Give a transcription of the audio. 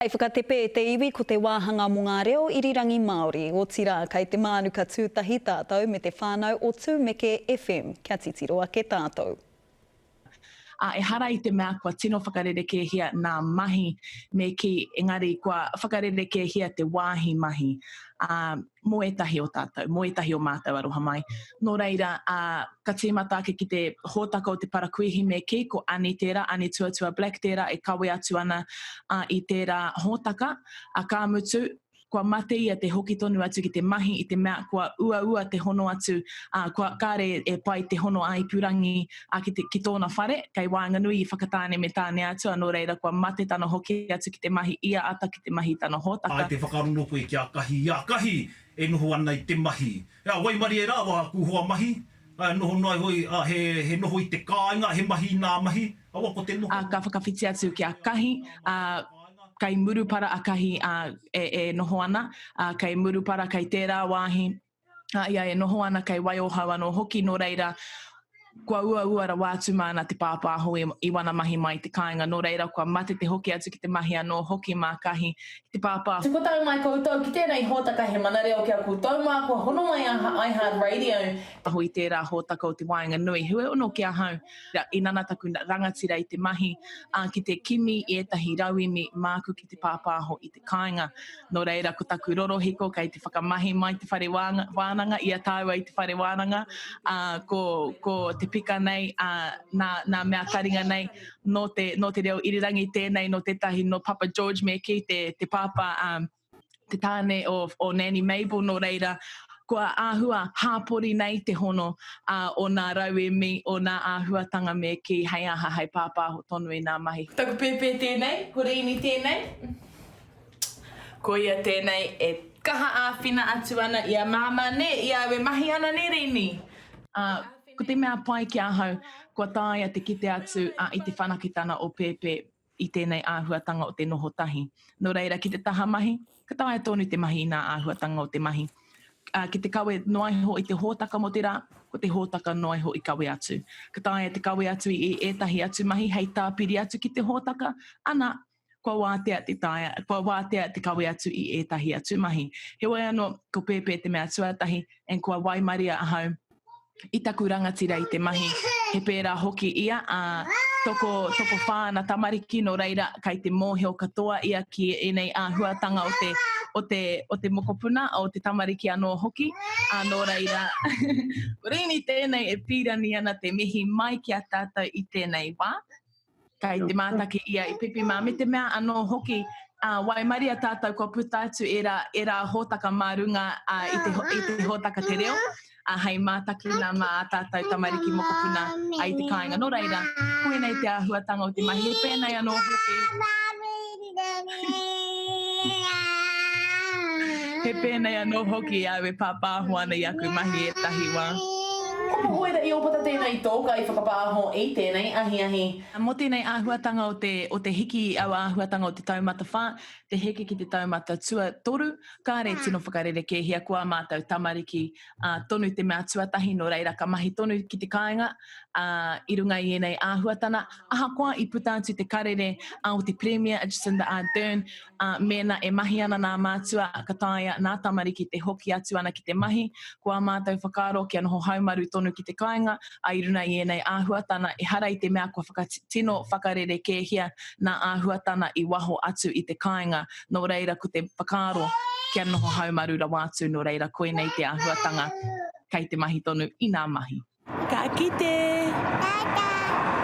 Hei whakatepe e te iwi ko te wāhanga mō ngā reo irirangi Māori, otirā kei te mānuka tūtahi tātou me te whānau o Tūmeke FM. Kia titiro ake tātou. Ā, ehara i te mea kua tino whakarerekēhia nā mahi me kī, engari kua whakarerekēhia te wāhi mahi, ā, mō ētahi o tātou, mō ētahi o mātou aroha mai. Nō reira, ā, ka tīmata ake ki te hōtaka o te parakuihi me kī, ko Ani tērā, Ani Tuatua Black tērā e kawe atu ana ā, i tērā hōtaka, ā, ka mutu, kua mate ia te hoki tonu atu ki te mahi i te mea kua uaua te hono atu, ā, kua kāre e pai te hono ā-ipurangi, ā, ki te, ki tōna whare, kei waenganui i Whakatāne me Tāneatua, nō reira kua mate tana hoki atu ki te mahi ia ata ki te mahi i tana hōtaka. I te whakarongo koe ki a Kahi, i a Kahi e noho ana i te mahi. Ea, waimarie rā wā aku hoa mahi, ā, noho noa iho i, ā, he, he noho i te kāinga, he mahi i nā mahi, aua ko te noho. Ā, ka whakawhiti atu ki a Kahi, ā, kei Murupara a Kahi, ā, e, e noho ana, ā, kei Murupara, kei tērā wāhi, a ia e noho ana kei Waiohau anō hoki, nō reira, kua uaua rawa atu māna te pāpāho i, i wana mahi mai i te kāinga, nō reira, kua mate te hoki atu ki te mahi anō hoki mā Kahi ki te pāpāho. Tukua tau mai koutou ki tēnei hōtaka He Mana Reo ki a koutou mā kua hono mai a iHeart Radio. Aho i tērā hōtaka o te waenganui. Heoi anō ki ahau, i nana taku rangatira i te mahi, ā, ki te kimi i ētahi rauemi māku ki te pāpāho i te kāinga. Nō reira, ko taku rorohiko kei te whakamahi mai te whare wānanga, i a tāua i te whare wānanga, ā, ko, ko te pika nei, ā, nā, nā mea taringa nei, nō te, nō te reo irirangi tēnei, nō tētahi, nō Papa George me kī, te, te pāpā, ā, te tāne o, o Nanny Mabel, nō reira, kua āhua hāpori nei te hono ā, o nā rauemi, o nā āhuatanga me kī, hei aha, hei pāpāho tonu i nā mahi. Ko taku pēpē tēnei, ko Rīni tēnei. Ko ia tēnei e kaha āwhina atu ana i a Māmā, nē, i a au e mahi ana, nē Rīni? Ā, ko te mea pai ki ahau, kua taea te kite atu ā, i te whanaketana o Pēpē i tēnei āhuatanga o te noho tahi. Nō reira, ki te taha mahi, ka taea tonu te mahi i nā āhuatanga o te mahi. Ā, ki te kawe noa iho i te hōtaka mō te rā, ko te hōtaka noa iho i kawe atu. Ka taea te kawe atu i ētahi atu mahi hei tāpiri atu ki te hōtaka, ana, kua wātea te taea, kua wātea te kawe atu i ētahi atu mahi. Heoi anō, ko Pēpē te mea tuatahi, and kua waimaria ahau i taku rangatira i te mahi, he pērā hoki ia, ā, toko, tokowhā ana tamariki, nō reira, kai te mōhio katoa ia ki ēnei āhuatanga o te, o te, o te mokopuna, o te tamariki anō hoki, ā, nō reira, ko Rīni tēnei e pīrani ana te mihi mai ki a tātou i tēnei wā. Kei te mātaki ia i Pipi mā, me te mea anō hoki, ā, waimaria tātou kua puta atu ērā, ērā hōtaka mā runga ā, i te, i te hōtaka te reo, ā, hei mātakina mā ā tātou tamariki mokopuna ā, i te kāinga. Nō reira, koinei te āhuatanga o te mahi, he pēnei anō hoki. He pēnei anō hoki au e pāpāho ana i aku mahi ētahi wā. Ko Pohoera i Ōpata tēnei tō kaiwhakapāho i tēnei ahiahi. Mō tēnei āhuatanga o te, o te hiki i aua āhuatanga o te taumata whā, te heke ki te taumata tuatoru, kāre tino whakarerekēhia ko ā mātou tamariki, ā, tonu te mea tuatahi, nō reira ka mahi tonu ki te kāinga, ā, i runga i ēnei āhuatana, ahakoa i puta atu te karere ā o te Pirimia a Jacinda Ardern, ā, mēnā e mahi ana nā mātua, ka taea nā tamariki te hoki atu ana ki te mahi, ko ā mātou whakaaro kia noho haumaru tonu ki te kāinga, ā, i runa i ēnei āhuatana, ehara i te mea kua whakatino whakarerekēhia nā āhuatana i waho atu i te kāinga, nō reira ko te whakaaro kia noho haumaru rawa atu, nō reira koinei te āhuatanga kei te mahi tonu i nā mahi. Ka kite! Tata!